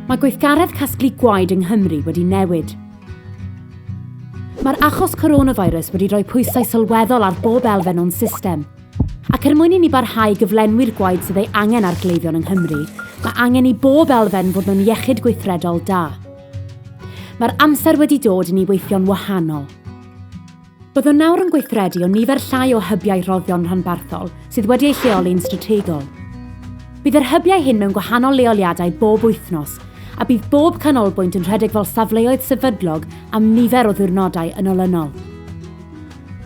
Mae gweithgaredd casglu gwaed yng Nghymru wedi newid. Mae'r achos coronavirus wedi rhoi pwysau sylweddol ar bob elfen o'n system. Ac er mwyn i ni barhau i gyflenwi'r gwaed sydd ei angen ar gleifion yng Nghymru, mae angen i bob elfen fod mewn iechyd gweithredol da. Mae'r amser wedi dod i ni weithio'n wahanol. Byddwn nawr yn gweithredu o nifer llai o hybiau rhoddion rhanbarthol sydd wedi eu lleoli'n strategol. Bydd yr hybiau hyn mewn gwahanol leoliadau bob wythnos, a bydd bob canolbwynt yn rhedeg fel safleoedd sefydlog am nifer o ddiwrnodau yn olynol.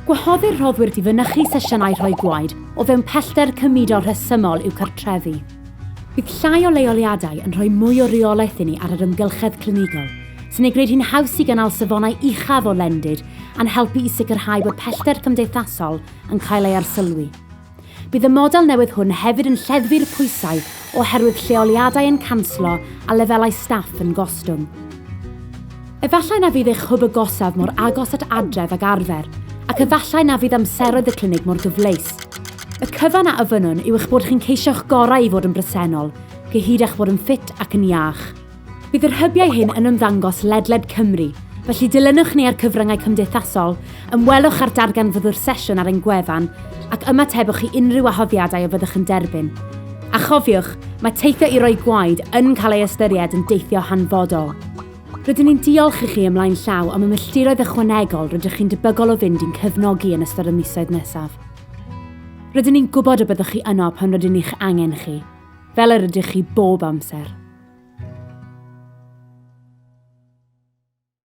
Gwahoddir rhoddwyr i fynychu sesiynau rhoi gwaed o fewn pellter cymudol rhesymol i'w cartrefi. Bydd llai o leoliadau yn rhoi mwy o reolaeth i ni ar yr amgylchedd clinigol, sy'n ei gwneud hi'n haws i gynnal safonau uchaf o lendid a'n helpu i sicrhau bod pellter cymdeithasol yn cael ei arsylwi. Bydd y model newydd hwn hefyd yn lleddfu'r pwysau oherwydd lleoliadau yn canslo a lefelau staff yn gostwng. Efallai na fydd eich hwb agosaf mor agos at adref ag arfer, ac efallai na fydd amseroedd y clinig mor gyfleus. Y cyfan a ofynnwn yw eich bod chi'n ceisio'ch gorau i fod yn bresennol, gyhyd â'ch bod yn ffit ac yn iach. Bydd yr hybiau hyn yn ymddangos ledled Cymru, felly dilynwch ni ar cyfryngau cymdeithasol, ymwelwch â'r darganfyddwr sesiwn ar ein gwefan, ac ymatebwch i unrhyw wahoddiadau a fyddwch yn derbyn. A chofiwch, mae teithio i roi gwaed yn cael ei ystyried yn deithio hanfodol. Rydyn ni'n diolch i chi ymlaen llaw am y milltiroedd ychwanegol rydych chi'n debygol o fynd i'n cefnogi yn ystod y misoedd nesaf. Rydyn ni'n gwybod y byddwch chi yno pan rydyn ni'ch angen chi, fel yr ydych chi bob amser.